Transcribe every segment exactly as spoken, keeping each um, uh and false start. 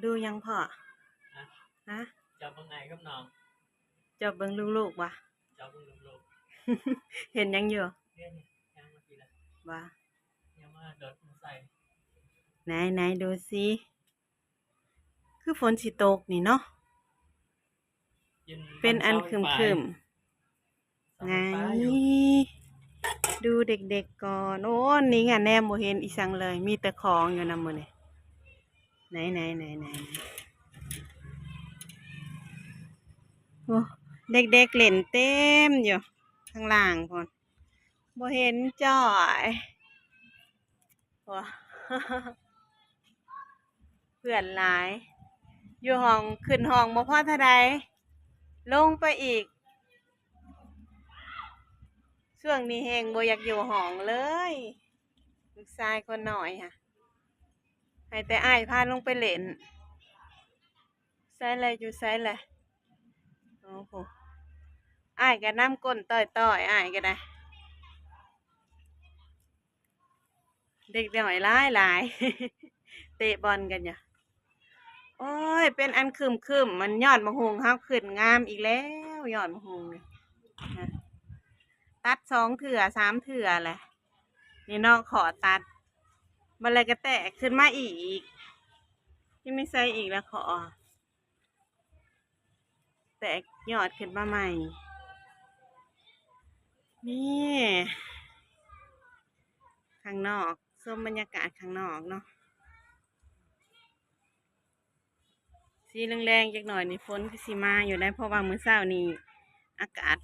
ดูหยังพ่อ ฮะ ฮะ จอบเบิ่งอ้ายกับน้อง จอบเบิ่งลูกๆ บ่ จอบเบิ่งลูกๆ เห็นหยังอยู่ เห็นหยังมากินละ บ่ ยังมาโดดมาใส่ ไหนๆ ดูสิ คือฝนสิตกนี่เนาะ เป็นอันครึมๆ ไหน ดูเด็กๆก่อน โอ้ นี่ไง แนมบ่เห็นอีสังเลย มีแต่ของอยู่นำมื้อนี้ ไหนไหนไหนไหน โอ้ เด็กๆเล่นเต็มอยู่ ข้างล่างพุ้น บ่เห็นจ้อย ว้า เพื่อนหลาย อยู่ห้อง ขึ้นห้องบ่พอเท่าใด ลงไปอีก ช่วงนี้แฮงบ่อยากอยู่ห้องเลย ลูกชายคนน้อยค่ะ ให้แต่อ้ายพาลงไปเล่น ใส่เลย อยู่ใส่เลย โอ้โห อ้ายก็นำก้นต่อยๆ อ้ายก็ได้ เด็กน้อยหลายหลาย เตะบอลกันอยู่ โอ้ย เป็นอันครึมๆ มันยอดมะฮุงเฮาขึ้นงามอีกแล้ว ยอดมะฮุงนี่ นะ ตัดสองเทื่อสามเทื่อแหละ นี่เนาะ ขอตัด บัดแล้วก็แตกขึ้นมาอีก ที่ไม่ใส่อีกแล้วขอ แตกยอดขึ้นมาใหม่ นี่ ข้างนอก ชมบรรยากาศข้างนอกเนาะ สีแรงๆ จักหน่อยนี่ฝนคือสิมาอยู่ได้ เพราะว่ามื้อเช้านี่อากาศ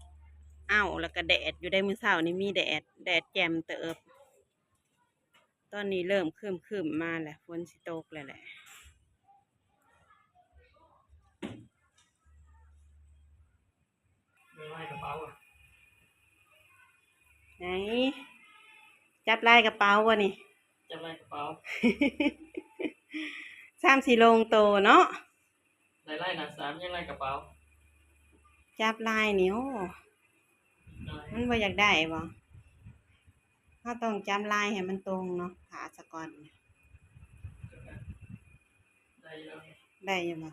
อ้าว แล้วก็แดดอยู่ได้ มื้อเช้านี่มีแดด แดดแจ่มเติบ ตอนนี้เริ่มครึมๆ มาแล้ว ฝนสิตกแล้วแหละ ลายกระเป๋าอะ ไหน จับลายกระเป๋าบ่นี่ จับลายกระเป๋า สามสี่โลงโตเนาะ ได้ลายหน้าสาม ยังลายกระเป๋า จับลายนี่ โอ้ ได้ มันบ่อยากได้บ่ เราต้องจับลายให้มันตรงเนาะ ขาสะก่อน ได้อยู่ ได้อยู่บ่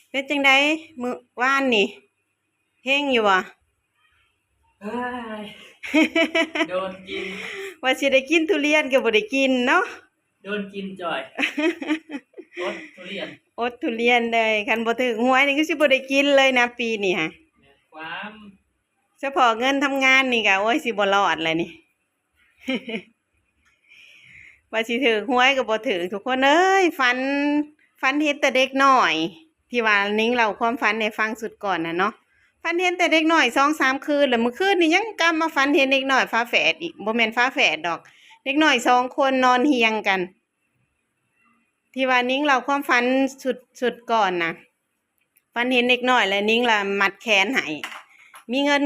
เป็นจังใดมื้อวานนี่ เฮงอยู่บ่ เอ้ย โดนกิน ว่าสิได้กินทุเรียนก็บ่ได้กินเนาะ โดนกินจ่อย อดทุเรียน อดทุเรียนเลย คันบ่ถืกหวยนี่ก็สิบ่ได้กินเลยนะปีนี้ฮะ แม่นความ เฉพาะเงินทำงานนี่ก็ โอ้ย สิบ่รอดแล้วนี่ ว่าสิถืกหวยก็บ่ถืก ทุกคนเอ้ย ฝัน ฝันเห็นแต่เด็กน้อย ที่ว่านิ้งเล่าความฝันให้ฟังสุดก่อนน่ะเนาะ ฝันเห็นแต่เด็กน้อยสองสามคืน แล้วมื้อคืนนี่ยังกลับมาฝันเห็นเด็กน้อยฝาแฝดอีก บ่แม่นฝาแฝดดอก เด็กน้อยสองคนนอนเฮียงกัน ที่ว่านิ้งเล่าความฝันสุด สุดก่อนน่ะ ฝันเห็นเด็กน้อยแล้วนิ้งละมัดแขนให้ มีเงิน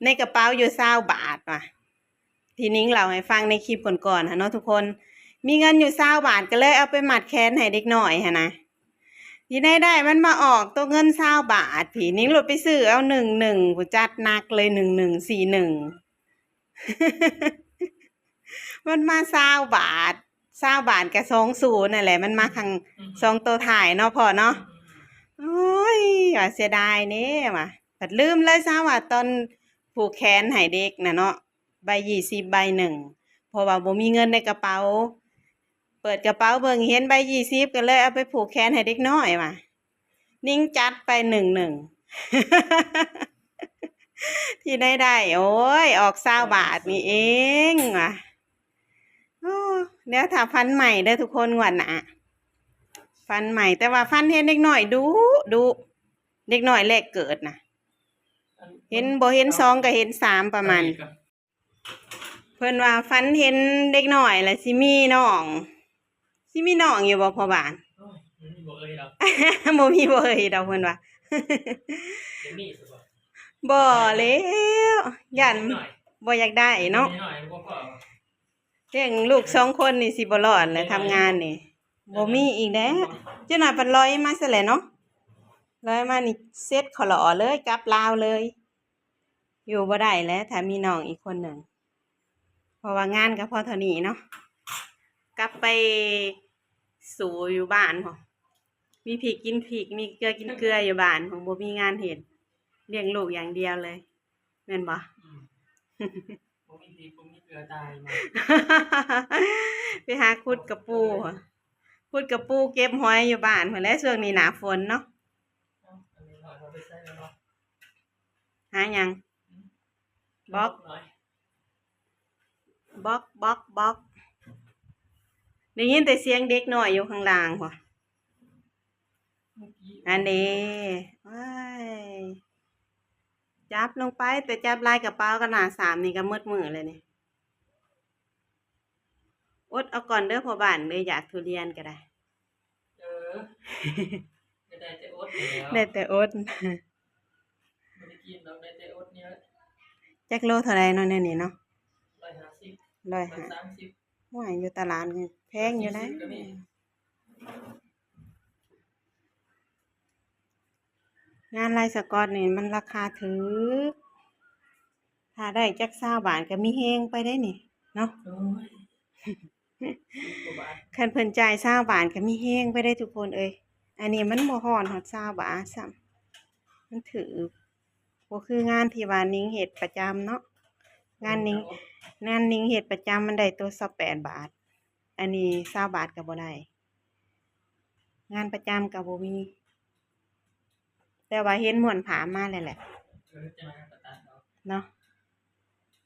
ในกระเป๋าอยู่ซาวบาทว่ะ ที่นิ้งเล่าให้ฟังในคลิปก่อนๆ หั้นเนาะทุกคน มีเงินอยู่ซาวบาทก็เลยเอาไปมัดแขนให้เด็กน้อยหั้นนะ ที่ไหนได้มันมาออกตัวเงินซาวบาท พี่ นิ้งโลดไปซื้อเอาหนึ่งหนึ่ง ผู้จัดหนักเลย หนึ่งหนึ่งสี่หนึ่ง มันมาซาวบาท ซาวบาทกับสองศูนย์นั่นแหละ มันมาข้าง อืม สองตัวท้ายเนาะพ่อเนาะ อืม โอ้ย ว่าเสียดายเด้ว่ะ บัดลืมเลยซาวบาทตอนผูกแขนให้เด็กน่ะเนาะ ใบยี่สิบใบหนึ่ง เพราะว่าบ่มีเงินในกระเป๋า เปิดกระเป๋าเบิ่งเห็นใบยี่สิบ ก็เลยเอาไปผูกแขนให้เด็กน้อยว่ะ นิ้งจัดไปหนึ่งหนึ่ง ที่ได้ได้ โอ้ย ออกซาวบาทนี่เองว่ะ โอ้ เดี๋ยวถ้าฝันใหม่เด้อทุกคน งวดหน้า ฝันใหม่ แต่ว่าฝันเห็นเด็กน้อยดุดุ เด็กน้อยแรกเกิดน่ะ อัน เห็น บ่เห็นสองก็เห็นสามประมาณ อันนี้ก็ เพิ่นว่าฝันเห็นเด็กน้อยแล้วสิมีน้อง สิมีน้องอยู่บ่พ่อบ้าน โอ้ย มันมีบ่เอ่ยดอก บ่มีบ่เอ่ยดอกเพิ่นว่า บ่มีสิบ่ บ่แล้ว ย้าน เด็กน้อย บ่อยากได้เนาะ เด็กน้อยบ่พอ เลี้ยงลูกสองคนนี่สิบ่รอดแหละ ทำงานนี่ บ่มีอีกแล้ว เจ้าหน้าเพิ่นลอยมาซะแหละเนาะ ลอยมานี่เสร็จขอหล่อเลย กลับลาวเลย อยู่บ่ได้แล้ว ถ้ามีน้องอีกคนหนึ่ง เพราะว่างานก็พอเท่านี้เนาะ กลับไป สูอยู่บ้านพุ้น มีพริกกินพริก มีเกลือกินเกลืออยู่บ้านพุ้น บ่มีงานเฮ็ด เลี้ยงลูกอย่างเดียวเลย แม่นบ่ อืม บ่มีพริกบ่มีเกลือตายมา ไปหาขุดกะปู ขุดกะปูเก็บหอยอยู่บ้านพุ้นแหละ ช่วงนี้หน้าฝนเนาะ เอาอันนี้หอยเอาไปใส่แล้วเนาะ หาหยัง อืม บล็อก หน่อย บล็อก บล็อก บล็อก ได้ยินแต่เสียงเด็กน้อยอยู่ข้างล่างพุ้น อันนี้ ว้าย จับลงไป แต่จับลายกระเป๋ากับหน้าสามนี่ก็หมดมื้อเลยนี่ อดเอาก่อนเด้อพ่อบ้านเด้อ อยากทุเรียนก็ได้ เออ ก็ได้แต่อดแล้ว ได้แต่อด บ่ได้กินดอก ได้แต่อดเนี่ย จักโลเท่าใดเนาะแนวนี้เนาะ ร้อยห้าสิบ ร้อยห้า ร้อยสามสิบ โอ้ย อยู่ตลาดนี่แพงอยู่นะ ร้อยสี่สิบก็มี งานลายสก๊อตนี่มันราคาถูก ถ้าได้จักซาวบาทก็มีแฮงไปได้นี่เนาะ โอ้ย สิบกว่าบาท คันเพิ่นจ่ายซาวบาทก็มีแฮงไปได้ทุกคนเอ้ย อันนี้มันบ่ฮอด ฮอดซาวบาทซ้ำ มันถูก บ่คืองานที่ว่านิงเฮ็ดประจำเนาะ งานนิง งานนิงเฮ็ดประจำมันได้ตัวซาวแปดบาท อันนี้ซาวบาทก็บ่ได้ งานประจำก็บ่มี แต่ว่าเห็นม้วนผ้ามาแล้วแหละ เออ จะมาตัดเอา เนาะ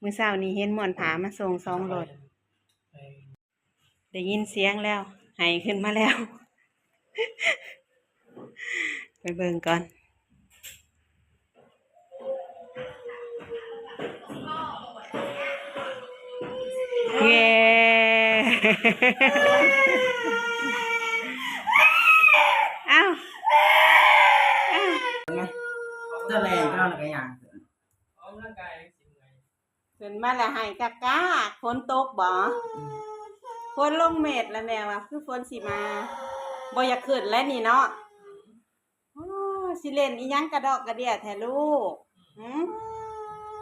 มื้อเช้านี้เห็นม้วนผ้ามาส่งสองรถ เออ ได้ยินเสียงแล้ว ไห้ขึ้นมาแล้ว ไปเบิ่งก่อน เย้ เอ้า เอ้า เจ้าแรงเจ้าหน้าก็ย่าง ออกกำลังกายสิเมื่อย ขึ้นมาแล้วไห้กากๆ ฝนตกบ่ อืม ฝนลงเม็ดแล้วแม่ว่า คือฝนสิมา บ่อยากขึ้นแล้วนี่เนาะ โอ้ สิเล่นอีหยังกระดอกกระเดี้ยแท้ลูก หืม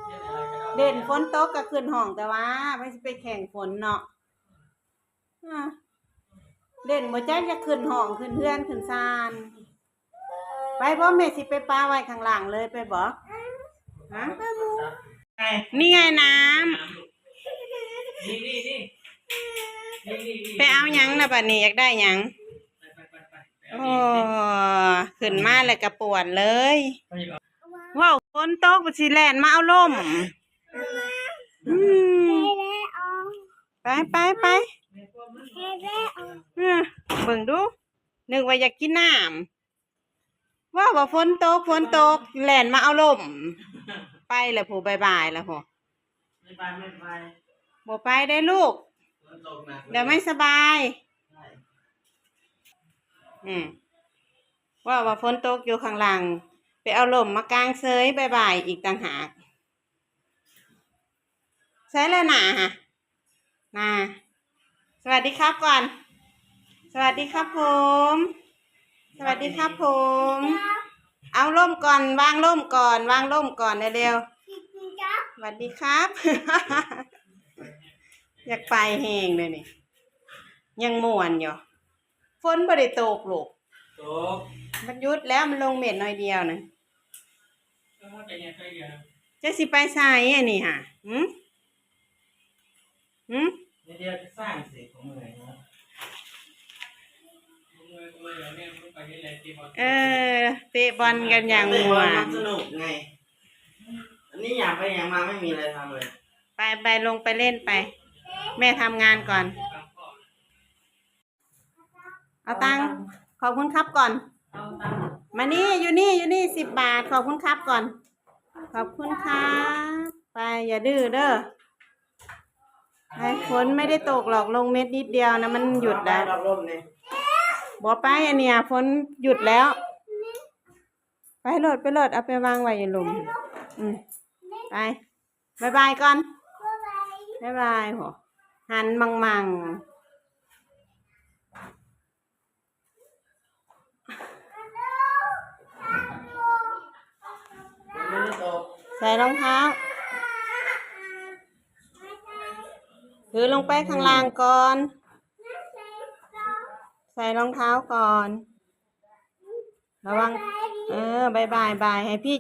เล่นอะไรกระดอกกระเดี้ย เล่นฝนตกก็ขึ้นห้องแต่ว่า ไปสิไปแข่งฝนเนาะ อ่ะ เล่นบ่จักอยากขึ้นห้อง ขึ้นเฮือน ขึ้นซาน ไปบ่ แม่สิไปปะไว้ข้างล่างเลย ไปบ่ ฮะ นี่ไงน้ำ นี่ นี่ นี่ นี่ นี่ นี่ ไปเอาหยังนะบัดนี้ อยากได้หยัง ไป ไป ไป ไป ไปเอา โอ้ อีกสิ ขึ้นมาแล้วก็ป่วนเลย ไปอีกเหรอ ว้าว ฝนตก สิแล่นมาเอาลม อืม ไป ไป ไป เออ เบิ่งดู นึกว่าอยากกินน้ำ ว่าว่าฝนตก ฝนตก แล่นมาเอาลม ไปแล้วผู้ บ๊ายบายแล้วผู้ ไม่ไป ไม่ไป บ่ไปได้ลูก ฝนตกหนักเลย เดี๋ยวไม่สบาย ใช่ อืม ว่าว่าฝนตกอยู่ข้างล่าง ไปเอาลมมากางเซย บ๊ายบายอีกต่างหาก ใส่แล้วหนาฮะ นา สวัสดีครับก่อน สวัสดีครับผม สวัสดีครับผม เอาร่มก่อน วางร่มก่อน วางร่มก่อนเร็วๆ สวัสดีครับ อยากไปแฮงเลยนี่ ยังม่วนอยู่ ฝนบ่ได้ตกลูก ตก มันหยุดแล้ว มันลงเม็ดหน่อยเดียวนะ แล้วมันเป็นไง แค่เดียวนะ จะสิไปไสอันนี้ฮะ หืม หืม เดี๋ยวจะสร้างเสร็จของเมื่อยนะ เมื่อย เมื่อยแล้วเนี่ย มันไปเล่นอะไร เตะบอล เออ เตะบอลกันอย่างม่วน เตะบอลมันสนุกไง อันนี้อยากไปอยากมา ไม่มีอะไรทำเลย ไป ไป ลงไปเล่นไป แม่ทำงานก่อน เอาตังค์ ขอบคุณครับก่อน เอาตังค์ มานี่ อยู่นี่ อยู่นี่ สิบบาท ขอบคุณครับก่อน ขอบคุณครับ ไป อย่าดื้อเด้อ ไอ้ฝนไม่ได้ตกหรอก ลงเม็ดนิดเดียวนะ มันหยุดแล้ว ดอกลมนี่ บ่ไปอันเนี้ย ฝนหยุดแล้ว ไปโลด ไปโลด เอาไปวางไว้อยู่หลุม อืม ไป บ๊ายบายก่อน บ๊ายบาย โห หันมังมัง ใส่รองเท้า ถือลงไปข้างล่างก่อน ใส่รองเท้าก่อน ระวัง เออ บายบาย บาย ให้พี่